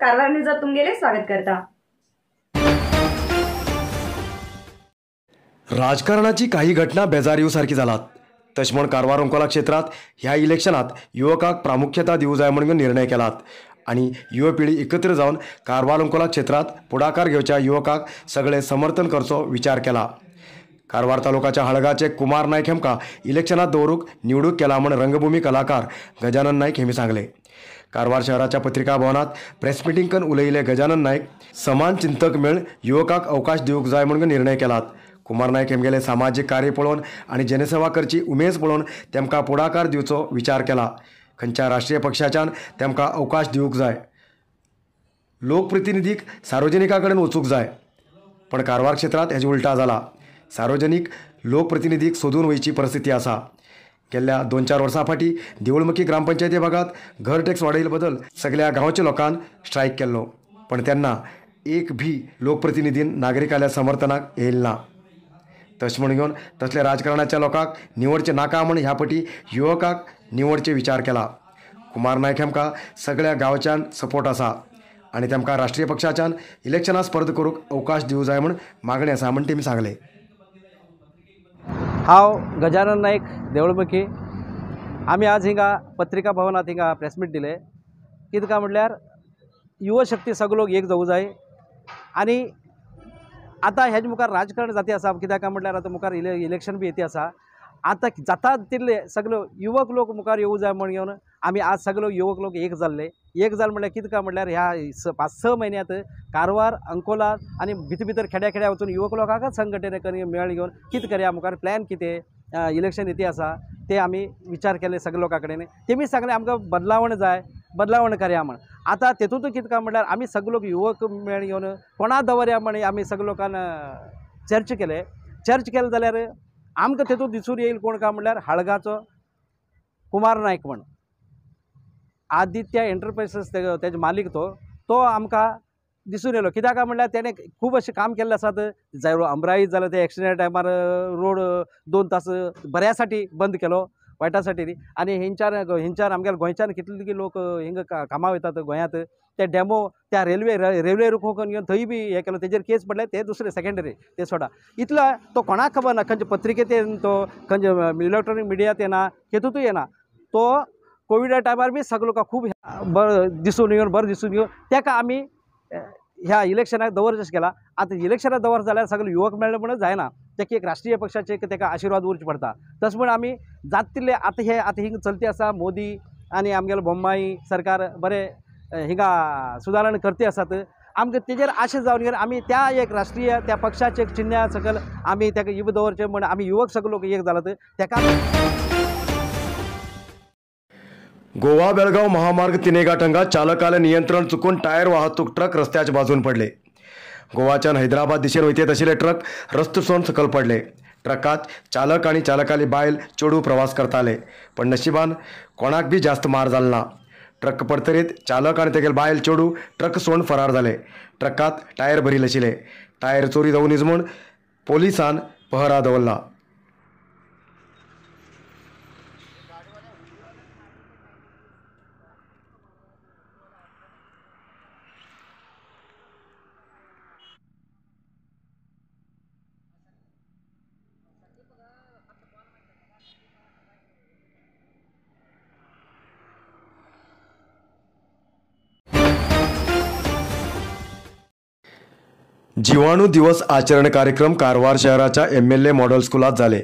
कारवार न्यूजात तुमगेले स्वागत करता। राजकारणाची काही घटना बेजार येवसारखी जालात तशें म्हण कारवार अंकोला क्षेत्रात ह्या इलेक्शनात युवकाक प्रामुख्यता दिवं जाय म्हणून निर्णय केलात आणि युवा पिढी एकत्र जावन कारवार अंकोला क्षेत्रात पुढाकार घेवच्या युवकाक सगळे समर्थन करचो विचार केला। कारवार तालुकाच्या हळगाचे कुमार नाईक हेमका इलेक्शनात दवरूंक निवडूक केला म्हण रंगभूमी कलाकार गजानन नाईक हेमी सांगले। कारवार शहराच्या पत्रिका भवनात प्रेस मिटींग करून उलयिल्ले गजानन नाईक समान चिंतक मेळ युवकाक अवकाश दिवंक जाय म्हणून निर्णय केलात। कुमार नाईक हेमगेले सामाजीक कार्य पळोवन आनी जनसेवा करची उमेद पळोवन तेमकां पुढाकार दिवचो विचार केला। खंयच्या राष्ट्रीय पक्षाच्यान तेमकां अवकाश दिवंक जाय, लोकप्रतिनिधीक सार्वजनिका कडेन वचूंक जाय, पण कारवार क्षेत्रांत हेजे उल्टा जाला। सार्वजनिक लोकप्रतिनिधीक सोदून वयची परिस्थिती आसा। गेल्ल्या 2-4 वर्सां फाटीं देवळमुखी ग्रामपंचायती भागात घर टॅक्स वाडयले बदल सगळ्या गांवच्या लोकांन स्ट्रायक केल्लो, पण तेन्ना एक भी लोकप्रतिनिधीन नागरिकाल्या समर्थनाक येयल ना। तशें म्हण घेवन तसल्या राजकारणाच्या लोकांक निवडचे नाका म्हण ह्या पटी युवकाक निवडचे विचार केला। कुमार नाईक हेमकां सगळ्या गांवच्यान सपोर्ट आसा आनी तेमकां राष्ट्रीय पक्षाच्यान इलेक्शनां स्पर्धा करूंक अवकाश दिवं जाय म्हण मागणी आसा म्हण तेमी सांगलें। हांव गजानन नाईक देवळमुखी। आमी आज हिंगा पत्रिका भवनात हिंगा प्रेस मीट दिले। कितें काय म्हटल्यार युवशक्ती सगळे लोक एक जावूं जाय आनी आतां हेजे मुखार राजकारण जाती आसा। कित्याक काय म्हटल्यार आतां मुखार इलेक्शन बी येती आसा। आतां जाता तितले सगळे युवक लोक मुखार येवूं जाय म्हण घेवन आमी आज सगळे युवक लोक एक जाल्ले। एक जाल म्हळ्यार कितें काय म्हटल्यार ह्या 5-6 म्हयन्यांत कारवार अंकोला आनी भितर भितर खेड्या खेड्या वचून युवक लोकांकच संघटने करून मेळ घेवन कितें करया मुखार प्लॅन कितें इलेक्शन येती आसा ते आमी विचार केले सगळे लोकां कडेन। तेमी सांगलें आमकां बदलावण जाय, बदलावण करया म्हण। आतां तेतूंत कितें काय म्हटल्यार आमी सगळे लोक युवक मेळ घेवन कोणा दवरया म्हण आमी सगळे लोकांन चर्च केले। चर्च केले जाल्यार आमकां तेतूंत दिसून येईल कोण काय म्हटल्यार हळगाचो कुमार नाईक म्हण आदित्य एंटरप्रायसीस तेजे मालीक तो आमकां दिसून येयलो। कित्याक काय म्हटल्यार तेणें खूब अशें काम केल्लें आसात। जाय अमराई जालें ते एक्सिडेंट टायमार रोड 2 तास बऱ्यासाठी बंद केलो वायटासाठी न्ही। आनी हेंच्यान हेंच्यान आमगेल्या गोंयच्यान कितले लोक हिंगा कामां वयतात गोंयांत ते डेमो त्या रेल्वे रुखो करून घेवन थंय बी हें केलो तेजेर केस पडले ते दुसरे सेकेंडरी ते सोडा। इतलो तो कोणाक खबर ना, खंयचे पत्रिकेत येना, तो खंयचे इलेक्ट्रॉनीक मिडियात येना, हेतूंतूय येना। तो कोविडा टायमार बी सगळे लोकांक खूब बरें दिसून येवन बरें दिसून येवन तेका आमी ह्या इलेक्शनाक दवर जशें केला। आतां इलेक्शनाक दवर जाल्यार सगळे युवक मेळ्ळे म्हणून जायना, तेका एक राष्ट्रीय पक्षाचे तेका आशिर्वाद उरचे पडटा। तशें म्हण आमी जाता तितले आतां हे आतां हिंगा चलती आसा मोदी आनी आमगेलो बोम्माई सरकार बरें हिंगा सुदारणा करती आसात। आमकां तेजेर आशा जावन घेवन आमी त्या एक राष्ट्रीय त्या पक्षाचे एक चिन्हा सकयल आमी तेका इब दवरचें म्हण आमी युवक सगळे लोक एक जालात तेका। गोवा बेळगाव महामार्ग तिनेघाट हांगा चालकाले नियंत्रण चुकून टायर वाहतूक ट्रक रस्त्याच्या बाजून पडले। गोवाच्यान हैदराबाद दिशेन वयतेत आशिल्ले ट्रक रस्तो सोडून सकयल पडले। ट्रकात चालक आनी चालकाली बायल चेडूं प्रवास करताले, पण नशिबान कोणाक बी जास्त मार जालो ना। ट्रक पडतरीत चालक आनी तेगेले बायल चेडूं ट्रक सोडून फरार जाले। ट्रकात टायर भरिल्ले आशिल्ले। टायर चोरी जावूं नज म्हूण पोलिसान पहरा दवरला। जिवाणू दिवस आचरण कार्यक्रम कारवार शहराच्या MLA model स्कुलात झाले।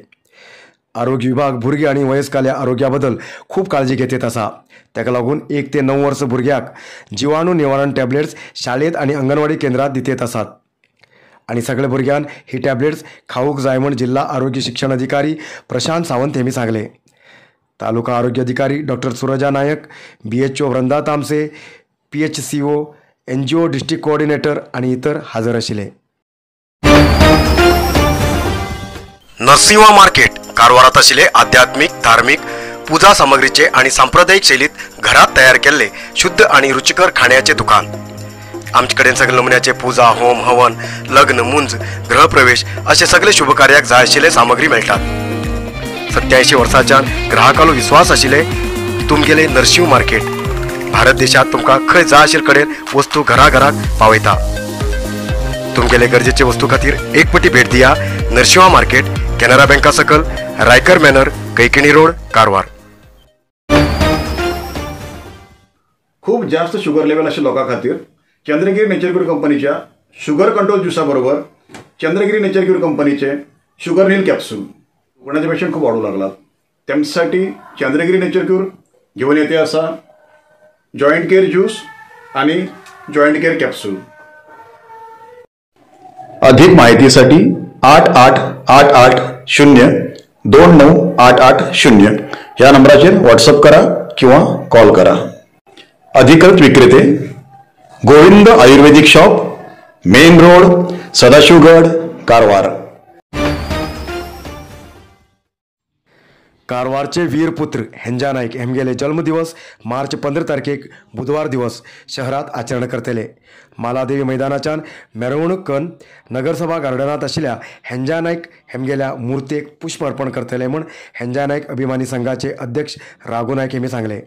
आरोग्य विभाग भुरगीं आनी वयस्काल्या आरोग्याबद्दल खूब काळजी घेत आसा। ताका लागून 1 ते 9 वर्स भुरग्यांक जिवाणू निवारण टॅबलेट्स शाळेत आनी अंगणवाडी केंद्रात दितेत आसात आनी सगळे भुरग्यान ही टॅबलेट्स खावूंक जाय म्हूण जिल्हा आरोग्य शिक्षण अधिकारी प्रशांत सावंत हेमी सांगले। तालुका आरोग्य अधिकारी doctor Surja Naik, BHO Vrinda Tamse, PHCO, NGO district coordinator आनी इतर हजर आशिल्ले। नरसिंहा मार्केट कारवारात आशिल्ले आध्यात्मिक, धार्मिक पूजा सामग्रीचे आणि सांप्रदायिक शैलीत घरात तयार केल्ले शुद्ध आणि रुचिकर खाण्याचे दुकान। आमचे कडेन सगळे नमुन्याचे पूजा, होम, हवन, लग्न, मुंज, गृहप्रवेश असे सगळे शुभकार्याक जाय आशिल्ले सामग्री मेळटात। 87 वर्सांच्यान ग्राहकांलो विश्वास आशिल्ले तुमगेले नरसिंह मार्केट। भारत देशात तुमकां खंय जाय आशिल्ले कडेन वस्तू घराघराक पावयता. तुमगेले गरजेचे वस्तू खातीर एक पटी भेट दिया नरशिंवा मार्केट, कॅनरा बँका सकल, रायकर मॅनर, कैकिणी रोड, कारवार. खूप जास्त शुगर लेवल अशा लोकां खातीर चंद्रगिरी नेचर क्यूर कंपनीच्या शुगर कंट्रोल ज्युसा बरोबर चंद्रगिरी नेचर क्यूर कंपनीचे शुगर नील कॅप्सूल कोणाचे पेशंट खूप वाढू लागलात त्यांच्यासाठी चंद्रगिरी नेचर क्यूर घेऊन येते असा जॉईंट केअर ज्यूस आणि जॉईंट केअर कॅप्सूल. अधिक माहितीसाठी 888 8 0 2 9 8 8 0 या नंबराचेर व्हॉट्सअप करा किंवा कॉल करा. अधिकृत विक्रेते Govind Ayurvedic shop, main road, Sadashivgad, Karwar. कारवारचे वीरपुत्र हेंजा नाईक हेमगेले जन्मदिवस मार्च 15 तारखेक बुधवार दिवस शहरात आचरण करतले. मालादेवी मैदानाच्यान मिरवणूक करून नगरसभा गार्डनात आशिल्ल्या हेंजा नाईक हेमगेल्या मूर्तेक पुष्प अर्पण करतले म्हूण हेंजा नाईक अभिमानी संघाचे अध्यक्ष राघू नाईक हेमी सांगले.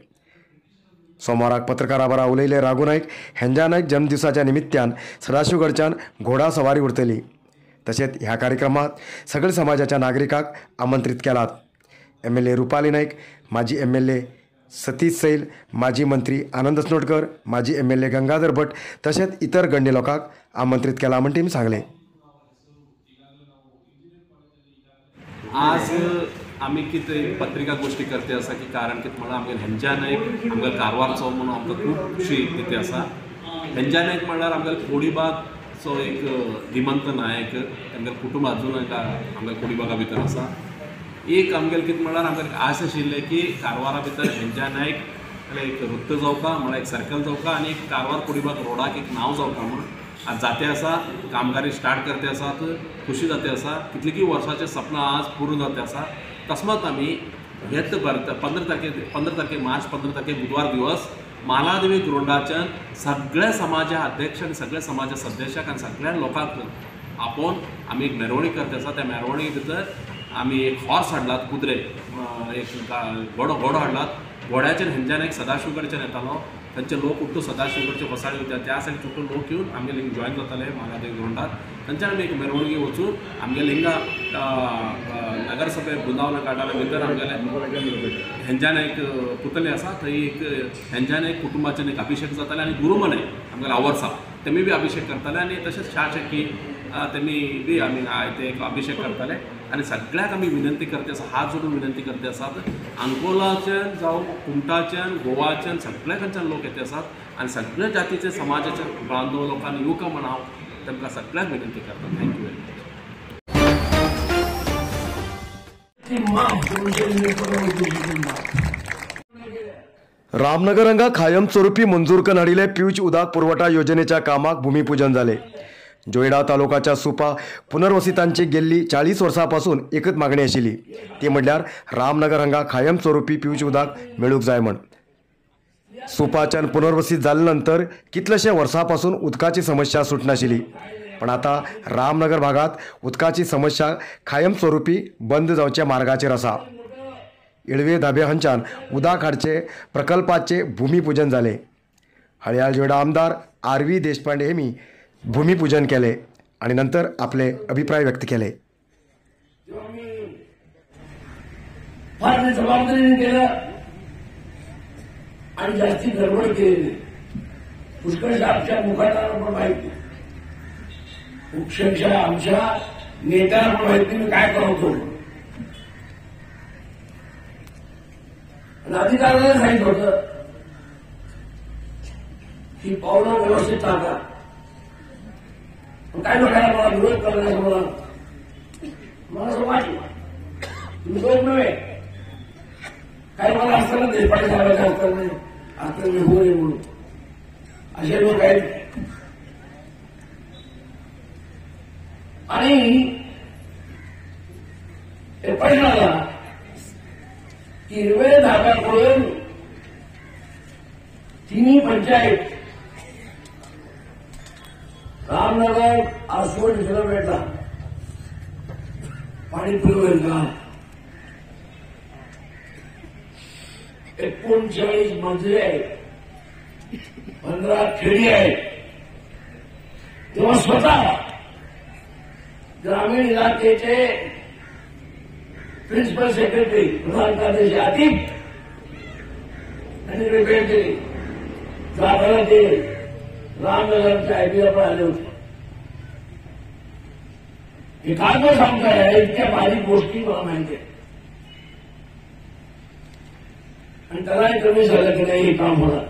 सोमवाराक पत्रकारा बरा उलयले राघू नाईक हेंजा नाईक जन्मदिवसाच्या निमित्तान सदाशिवगडच्यान घोडा सवारी उरतली. तशेंच ह्या कार्यक्रमात सगळे समाजाच्या नागरिकांक आमंत्रित केलात. MLA Rupali Naik, माजी MLA Satish सैल, माजी मंत्री आनंद असनोटकर, माजी MLA Gangadhar Bhat तशेंच इतर गण्य लोकांक आमंत्रित केला म्हण तेमी सांगलें. आज आमी कितें पत्रिका गोष्टी करते आसा की कारण कितें म्हणल्यार आमगेले हेंजा नायक आमगेले कारवारचो म्हणून आमकां खुबशी कितें आसा. हेंजा नायक म्हणल्यार आमगेले कोडीबागचो एक धीमंत नायक, आमगेले कुटुंब अजून आमगेले कोडीबागा भितर आसा. एक आमगेले कितें म्हणल्यार आमकां आस आशिल्लें की कारवारा भितर हेंजा नायक एक वृत्त जावका म्हळ्यार एक सर्कल जावका आनी एक कारवार कोडीबाग रोडाक एक नांव जावका म्हूण आज जाते आसा. कामगारी स्टार्ट करते आसात, खुशी जाते आसा. कितलीं वर्साचें सपन आज पूर्ण जाते आसा. तस्मात आमी हेच 15 तारखे मार्च 15 तारखे बुधवार दिवस मालादेवी ग्रावंडाच्यान सगळ्या समाजा अध्यक्ष आनी सगळ्या समाजा सदस्याक आनी सगळ्या लोकांक आपोवन आमी एक मिरवणूक करते आसा. त्या मिरवणुके भितर आमी एक हॉर्स हाडलात, कुत्रे एक घोडो हाडलात. घोड्याच्यान हेंच्यान एक सदाशिवगडच्यान येतालो, तांचे लोक उठ्ठू सदाशिवगडचे वसाडी वता त्या सायडीन उठ्ठू लोक येवन आमगेले हिंग जॉयन जाताले मालादेवी ग्रावंडार. तांच्यान आमी एक मिरवणुकी वचून आमगेले हिंगा नगरसभे वृंदावन गार्डना भितर आमगेले हेंच्यान एक पुतळे आसा थंय एक हेंच्यान एक कुटुंबाच्यान एक अभिशेक जाताले आनी गुरुमने आमगेले our साहब तेमी बी अभिशेक करताले आनी तशेंच शाह तेमी बी आमी ते एक अभिशेक करताले. आनी सगळ्याक आमी विनंती करते आसा, हात जोडून विनंती करते आसात, अंकोलाच्यान जावं कुमटाच्यान गोवाच्यान सगळ्या कडच्यान लोक येते आसात आनी सगळ्या जातीचे समाजाचे बांधव लोकांनी येवका म्हण हांव तांकां सगळ्यांक विनंती करता. Thank you very much. Ramnagar हांगा कायमस्वरूपी मंजूर करून हाडिल्ले पिवच उदक पुरवठा योजनेच्या कामाक भूमिपूजन जालें. जोयडा तालुकाच्या सुपा पुनर्वसितांची गेल्ली 40 वर्सां पासून एकच मागणी आशिल्ली, ती म्हणल्यार रामनगर हांगा कायमस्वरूपी पिवचें उदक मेळूंक जाय म्हण. सुपाच्यान पुनर्वसित जाले नंतर कितलेशे वर्सां पासून उदकाची समस्या सुटनाशिल्ली, पण आतां रामनगर भागांत उदकाची समस्या कायमस्वरूपी बंद जावच्या मार्गाचेर आसा. इळवे धाबे हांच्यान उदक हाडचे प्रकल्पाचे भूमिपूजन जालें. हळयाळ जोयडा आमदार RV Deshpande हेमी भूमिपूजन केले आणि नंतर आपले अभिप्राय व्यक्त केले. फार जबाबदारीने केलं आणि जास्ती गडबड केली नाही. पुष्कळशा आमच्या मुखाला पण माहित नाही, पुष्कळशा आमच्या नेत्यांना पण माहित नाही मी काय करतो. आणि अधिकाऱ्यांना सांगितलं होतं की पावलं व्यवस्थित टाका. काय लोकांना मला विरोध करण्याचं मला असं वाटलं तुम्ही दोन नव्हे काही मला असताना देशपांडे साहेबांच्या असताना असताना होऊ नये म्हणून असे लोक आहेत. आणि हे प्रश्न आला की हिरवे धाब्याकडून तिन्ही पंचायत रामनगर आसवड भेटला पाणी पुरवेल का? 39 मजले आहेत. 15 खेडी आहेत. तेव्हा स्वतः ग्रामीण इलाखेचे प्रिन्सिपल सेक्रेटरी प्रधान कार्यदर्शी आतिफ यांनी भेट दिली. जाताना ते रामनगरच्या आयबीला पण आले होते. हे काय पण सांगताय, इतक्या बारीक गोष्टी मला माहिती आहे. आणि त्यालाही कमी झालं की नाही हे काम होणार.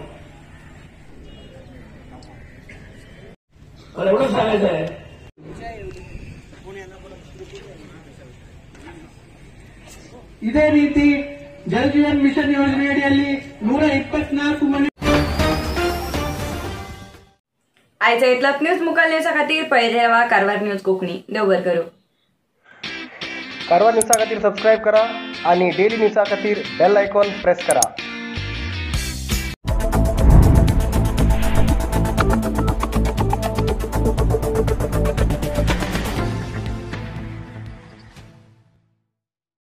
मला एवढं सांगायचं आहे, ಇದೇ ರೀತಿ ಜಲ್ ಜೀವನ್ ಮಿಷನ್ ಯೋಜನೆಯಡಿಯಲ್ಲಿ 124 ಮನೆ. आयच्या इतलप न्यूज मुखाल न्यूजा खातीर पळयत रावा कारवार न्यूज कोंकणी. देव बरें करूं. कारवार न्यूजा खातीर सबस्क्रायब करा आणि डेली न्यूजा खातीर बेल आयकॉन प्रेस करा.